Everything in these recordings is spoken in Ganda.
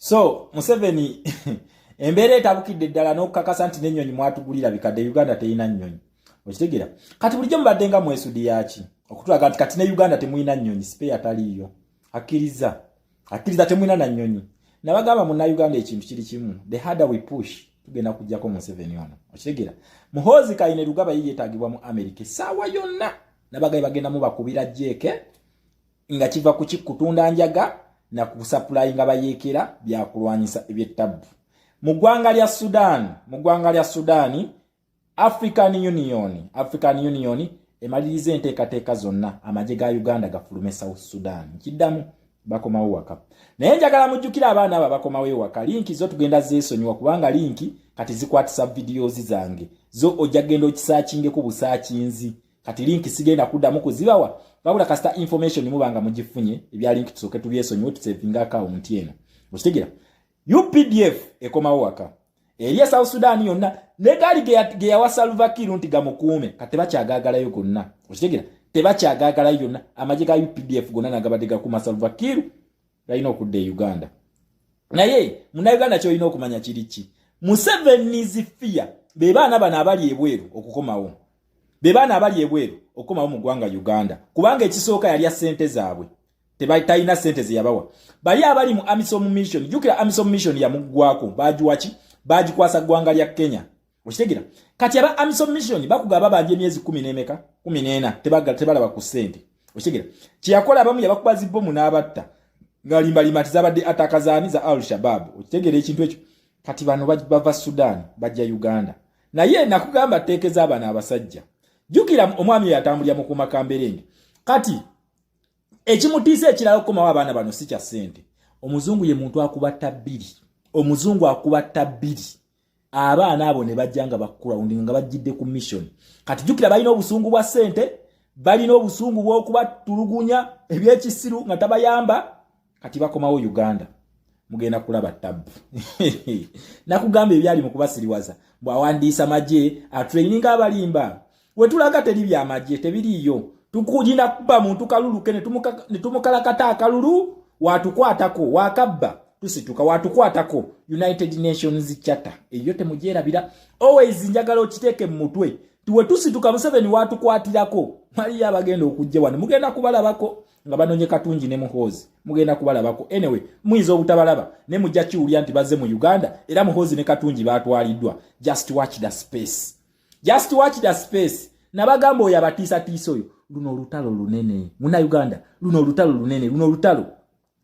So Museveni, embeera etabukidde ddala n'okukakasa nti n'ennyonyi mwatugulira bikadde, Uganda terina nnyonyi. Okitegeera? Kati bulijjo mubadde nga mwesudi yaki okutulaga nti kati ne Uganda temulina nnyonyi, spare taliiyo. Akkiriza, akkiriza, temulina na nnyonyi. Nabagamba, Munnayuganda, ekintu kiri kimu: the harder we push, tugenda kujjako Museveni ono. Okitegeera? Muhoozi Kainerugaba ye yeetaagibwa mu Amerika essaawa yonna. Nabagaye bagenda mubakubira jeeke nga kiva ku kikutunda njaga na kusupplyinga bayeekera byakulwanyisa ebyettabbu mu ggwanga lya Sudan. Mu ggwanga lya Sudan, African Union emaliriza enteekateeka zonna amagye ga Uganda gafulume South Sudan. Nkiddamu, bakomawo waka. Naye njagala mujjukire, abaana abo bakomawo ewaka, link zo tugenda zeesonyiwa, kubanga link kati zikwatisa videos zange zo, ojja genda okisearchingeko busearchinzi. Kati link sigenda kuddamu kuzibawa, wabula kasita information mubanga mugifunye, ebya link tusooke tubyesonyiwe, tusavinga akawunti eno. Okitegeera? UPDF ekomawo waka eri e South Sudan yonna, negaali ge yawa Salva Kiir nti gamukuume, kati tebakyagaagalayo gonna. Okitegeera? Tebakyagaagalayo yonna. Amagye ga UPDF gonna nagabadde gakuuma Salva Kiir galina okudda e Uganda. Naye Munnayuganda, kyolina okumanya kiri ki? Museveni's fear be baana bano abali ebweru okukomawo, be baana abali ebweru okukomawo mu ggwanga Uganda, kubanga ekisooka yalya ssente zaabwe, talina ssente ze yabawa. Bali abali mu AMISOM mission, jjukira AMISOM mission yamuggwako, bagiwaki? Bagikwasa ggwanga lya Kenya. Okitegeera? Kati aba AMISOM mission bakugaba babanja emyezi 10 n'emeka? 14. Tebalaba ku ssente. Okitegeera? Kyeyakola, abamu yabakuba zibbomu n'abatta ng'alimbalima nti zabadde attack zaani? Za Al Shabab. Okitegeera ekintu ekyo? Kati bano bava Sudan, bajja Uganda. Naye nakugamba, teekeza bano abasajja. Jjukira omwami oyo atambulira mu kuuma kamberenge. Kati ekimutiisa ekirala okukomawo abaana bano si kya ssente. Omuzungu ye muntu akuba tabbiri, omuzungu akuba tabbiri. Abaana abo ne bajja nga bakulawundi nga bajjidde ku mission. Kati jjukira, balina obusungu bwa ssente, balina obusungu bw'okubatulugunya ebyekisiru nga tabayamba. Kati bakomawo Uganda, mugenda kulaba tabbu. Nakugamba ebyali mu kubasiriwaza, bw'awandiisa magye, atraininga abalimba. Wetulaga teri byamagye, tebiriiyo. Tukugina kuba muntu kalulu ke ne tumukalakata akalulu, watukwatako wakabba, tusituka watukwatako. United Nations Charter eyo temugyerabira. Always njagala okiteeke mu mutwe tiwe tusituka Museveni watukwatirako. Waliyo abagenda okujja wano, mugenda kubalabako nga banonye Katungi ne Muhoozi, mugenda kubalabako. Anyway, muyinza obutabalaba ne mujja kiwulya nti bazze mu Uganda, era Muhoozi ne Katungi batwaliddwa. Just watch the space, just watch the space. Nabagamba, oyo abatiisatiisa oyo, luno olutalo lunene, Munauganda, luno olutalo lunene, luno olutalo.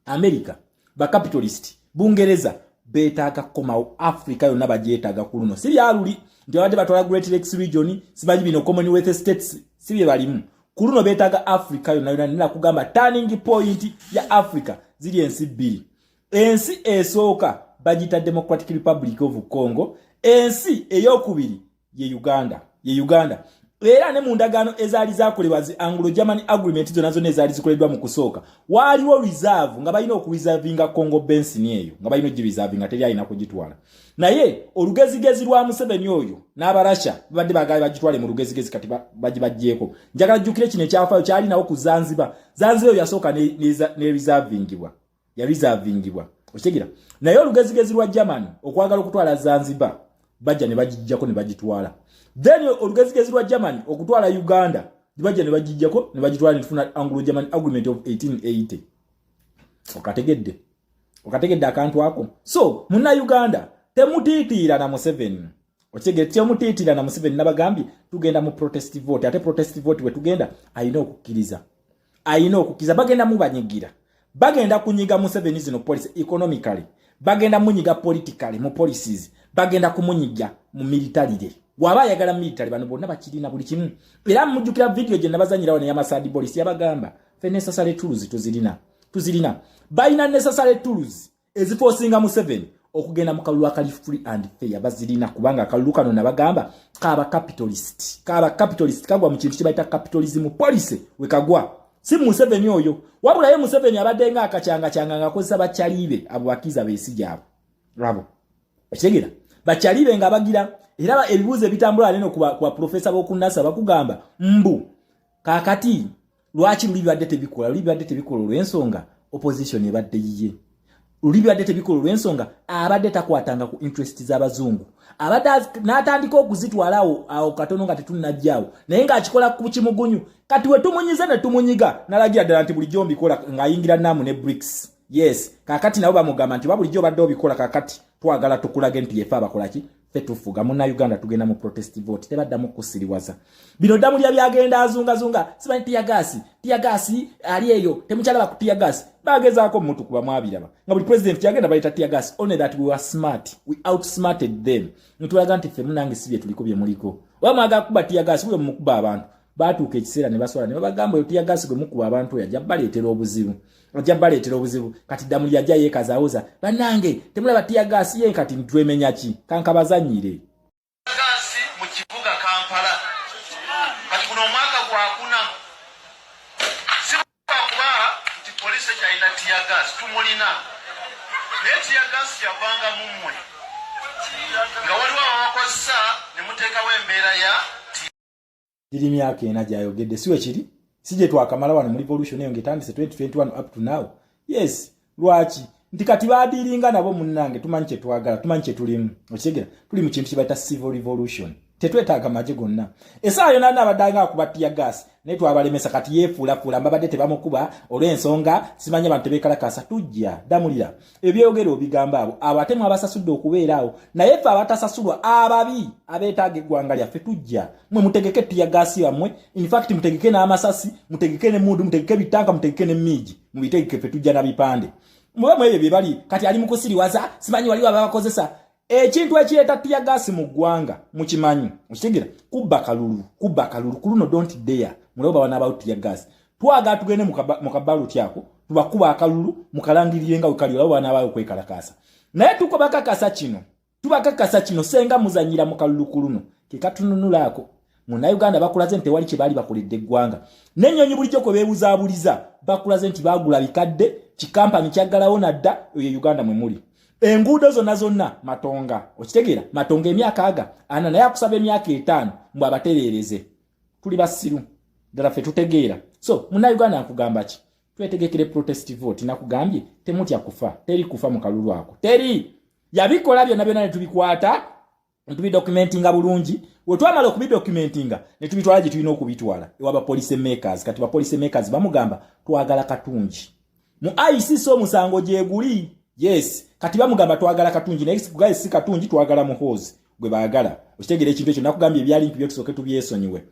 America, bacapitalist, Bungereza beetaaga kukomawo Africa yonna, bagyetaaga ku luno. Si byaluli nti babadde batwala Great Lakes region, simanyi bino Commonwealth states, si bye balimu. Ku luno beetaaga Africa yonna yonna. Nina kugamba, turning point ya Africa ziri ensi bbiri. Ensi esooka bagiyita Democratic Republic of Congo, ensi eyokubiri ye Uganda, ye Uganda. Era ne mu ndagaano ezaali zakolebwa, zi Anglo German agreement zonna zonna ezaali zikoleddwa mu kusooka, waaliwo reserve nga balina okureservinga Congo Basin eyo, nga balina ogireservinga, teri alina kugitwala. Naye olugezigezi lwa Museveni oyo n'Abarasha babadde bagala bagitwale mu lugezigezi, kati bagibaggyeko. Njagala jjukire kino ekyafaayo kyalinawo ku Zanzibar. Zanzibar eyo yasooka ne reservingibwa, yareservingibwa. Okitegeera? Naye olugezigezi lwa Germany okwagala okutwala Zanzibar, bajja ne bagijjako ne bagitwala. Then olugezigezi lwa Germany okutwala Uganda, bajja ne bagijjako ne bagitwala, netufuna Anglo German agreement of 1880. Okategedde? Okategedde akantu ako? So Munnauganda, temutiitiira na Museveni. Okitegeere? Temutiitiira na Museveni. Nabagambye, tugenda mu protest vote, ate protest vote bwe tugenda, alina okukkiriza, alina okukkiriza. Bagenda mubanyigira, bagenda kunyiga Museveni zino policy economically, bagenda munyiga politically mu policies, bagenda kumunyiga mu militarily waba ayagala military. Bano bonna bakirina buli kimu. Era mujjukira video gye nabazanyirawo neyamasadi Boris, yabagamba fe necessary tools tuzirina, tuzirina. Balina necessary tools eziforcinga Museveni okugenda mu kalulu akali free and fair, bazirina, kubanga akalulu kano nabagamba kaba capitalist, kaba capitalist, kagwa mu kintu kibayita capitalism policy. Wekagwa si Museveni oyo, wabula ye Museveni abadde nga akacyangacanga ng'akozesa bakyalibe abo bakiza Besigye abo abo. Okitegeera? Bakyalibe nga bagira. Era ebibuuzo ebitambula neno ku baprofesa b'okunasa bakugamba mbu kaakati lwaki luli bibadde tebikola? Luli bibadde tebikola olw'ensonga opposition ebadde yiye. Luli bibadde tebikola olw'ensonga abadde takwatanga ku interest z'abazungu, abadde n'atandika okuzitwala awo awo katono nga tetunnajjaawo, naye ng'akikola ku kimugunyu. Kati we tumunyize ne tumunyiga, n'alagira ddala nti bulijjo mbikola, ng'ayingira naamu ne BRICS. Yes, kaakati nabo bamugamba nti ba bulijjo obadde obikola, kaakati twagala tukulage nti yefe abakolaki, ffe tufuga. Munnayuganda, tugenda mu protest vote, tebaddamu kusiriwaza bino. Ddamulya byagenda azungazunga, simanyi teargas, teargas ali eyo, temukyalaba ku teargas. Bagezaako mutukuba, mwabiraba nga buli president yagenda bayita teargas. Only that we were smart, we outsmarted them. Ntulaga nti ffe munange si bye tuliko bye muliko. Oba mwagala kuba teargas, bwe mukuba abantu batuuka ekiseera ne baswala ne babagamba, oyo teargas gwe mukuba abantu oyo ajja baleetera obuzibu, ajja baleetera obuzibu. Kati Ddamuli ajja yeekazaawuza, bannange temulaba teargas ye. Kati twemenya ki? Kankabazanyire. Gaasi mu kibuga Kampala kati guno omwaka gwakuna. Si lwakuba nti poliisi ekyalina teargas, tumulina, naye teargas yavanga mu mmwe nga waliwo ababakozesa ne muteekawo embeera ya Giri myaka 4 gyayogedde, si wekiri? Si gye twakamala wano mu revolution eyo ng'etandise 2021 up to now? Yes. Lwaki nti kati baadiiringa nabo? Munnange, tumanyi kye twagala, tumanyi kye tulimu. Okitegera, tuli mu kintu kye bayita civil revolution, tetwetaaga magye gonna. Essaawa yonna abadde nga akuba teargas, naye twabalemesa. Kati yeefuulafuula mbabadde tebamukuba olw'ensonga simanyi abantu tebeekalakaasa. Tujja Ddamulira ebyogera obigamba abo abo ate mwabasasudde okubeera awo, naye ffe abatasasulwa, ababi abeetaaga eggwanga lyaffe, tujja. Mwe mutegeke teargas wammwe, infact mutegeke n'amasasi, mutegeke n'emmundu, mutegeke bitanka, mutegeke n'emiigi, mubitegeke, ffe tujja na bipande. Mube mu ebyo bye bali kati ali mu kusiriwaza, simanyi waliwo ababakozesa. Ekintu ekireeta teargas mu ggwanga mukimanyi, okitegera? Kubba kalulu, kubba kalulu. Ku luno don't dare mulabo bawanaabawo teargas. Twagala tugende mu kabaluti ako, tubakuba akalulu mukalangirire nga wekali, olabo banaabaayo okwekalakaasa. Naye tukobakakasa kino, tubakakasa kino, senga muzanyira mu kalulu ku luno kekatununulaako. Munnayuganda, bakulaze nti tewali kye baali bakoledde eggwanga. N'ennyonyi bulijjo kwe beebuzaabuliza, bakulaze nti baagula bikadde, kikampani kyaggalawo nadda. Eyo Uganda mwe muli. Enguudo zonna zonna matonga, okitegeera? Matonga emyaka aga 40, naye akusaba emyaka 5 mbw abatereereze. Tuli basiru ddala? Ffe tutegeera. So munnayuganda, nkugamba ki? Twetegekere protest vote. Nakugambye, temutya kufa, teri kufa mu kalulu ako, teri. Yabikola byonna byonna ne tubikwata ne tubidocumentinga bulungi. We twamala okubidocumentinga ne tubitwala gye tulina okubitwala, ewa ba policy makers. Kati ba policy makers bamugamba twagala Katungi mu ICC, omusango gyeguli. Yes, kati bamugamba twagala Katungi, naye guys, si Katungi, twagala Muhoozi gwe baagala. Okitegeera ekintu ekyo? Nakugambye ebyali nti byotusooke tubyesonyiwe,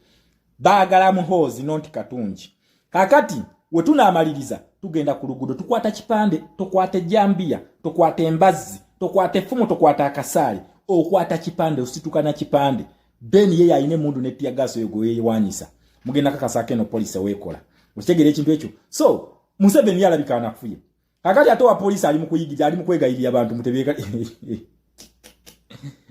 baagala Muhoozi, not Katungi. Kakati we tunaamaliriza, tugenda ku luguudo, tukwata kipande. Tokwata ejjambiya, tokwata embazzi, tokwata effumu, tokwata akasaale, okwata kipande, osituka na kipande. Then ye yalina emundu ne teargas oyo gwe yeewanyisa. Mugenda kakasaako eno poliisi weekola. Okitegeera ekintu ekyo? So Museveni yalabika anafuye. Kakati ate wa poliisi ali mu kuyigiriza, ali mu kwegayirira abantu mutebeeka.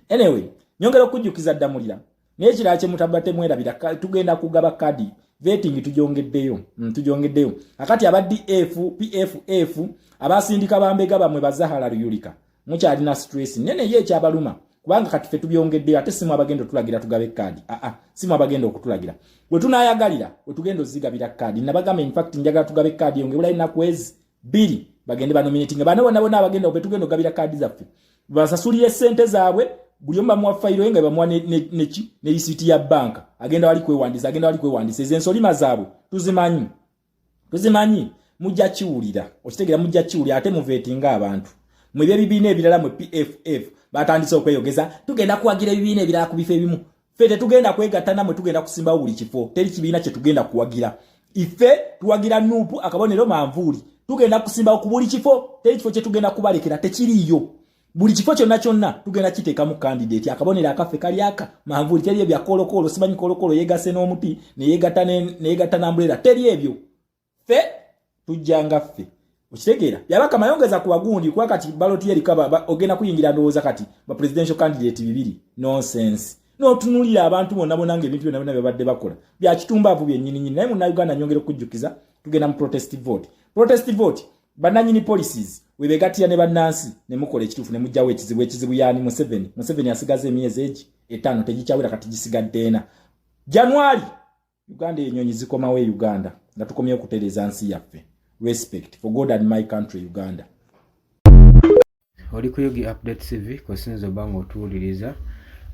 Anyway, nyongera okujjukiza Ddamulira naye ekirala kye mutabba temwerabira, tugenda kugaba kadi vetting, tugyongeddeyo, tugyongeddeyo. Akati aba DF, PFF, abasindika bambega bamwe bazahara Luyulika, mukyalina stress nene ye ekyabaluma, kubanga kati ffe tubyongeddeyo. Ate simu abagenda otulagira tugabe kaadi, aa simu abagenda okutulagira we tunayagalira we tugenda ozigabira kaadi. Nabagamba, infact njagala tugabe kaadi eyo ngebulayo ennaku ezi 2, bagende banominatinga bano bonna bonna abagenda be tugenda okugabira kaadi zaffe, basasulire sente zaabwe. Buli omu bamuwa fayiro ye nga bamuwa neki ne risiiti ya banka, agenda wali kwewandiisa, agenda wali kwewandiisa. Ezo ensolima zaabwe tuzimanyi, tuzimanyi. Mujja kiwulira, okitegeera? Mujja kiwulira. Ate muveetinga abantu mwe ebyebibiina ebirala. Mwe PFF batandise okweyogeza, tugenda kuwagira ebibiina ebirala ku bifo ebimu. Ffe tetugenda kwegatta namwe, tugenda kusimbawo buli kifo. Teri kibiina kye tugenda kuwagira. Ife tuwagira NUP, akabonero manvuuli. Tugenda kusimbawo ku buli kifo, teri kifo kye tugenda kubalekera, tekiriiyo. Buli kifo kyonna kyonna tugenda kiteekamu candidate. Akabonero akaffe kali aka manvuuli. Teri ebya kolokolo, simanyi kolokolo yeegase n'omuti neyegatta n'umbrella, teri ebyo. Ffe tujjanga ffe, okitegeera? Byabakama yongeza ku bagundi, kuba kati ballot erika ogenda kuyingira. Ndowooza kati ba presidential candidate bibiri, nonsense. N'otunuulira abantu bonna bonna ng'ebintu byonna byonna byebadde bakola bya kitumbaavu byennyininyini. Naye munnayuganda, nyongera okujjukiza, tugenda mu protest vote. Protest vote, bannanyini policies webegattira ne bannansi ne mukola ekituufu ne mugjawo ekizibu. Ekizibu yaani? Museveni. Museveni asigaza emyezi egi 5, tegikyawera, kati gisigadde 4. January Uganda enyonyi zikomawo e Uganda nga tukomye okutereeza nsi yaffe. Respect for God and my country Uganda. Oli ku Yugi Update TV kw'osinza oba ng'otuwuliriza.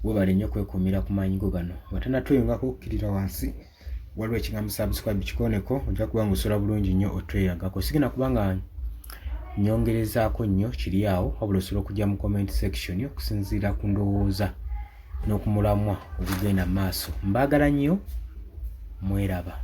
Webale nnyo kwekuumira ku maanyi go gano. Nga tonatweyungako kkirira wansi waliwo ekigambo subscribe kikooneko ojja kuba ng'osobola bulungi nnyo otweyagako. Sigenda kuba nga nyongerezaako nnyo kiri awo wabula osobola okujja mu comment section okusinziira ku ndowooza n'okumulamwa ogugenda mu maaso. Mbaagala nnyo mweraba.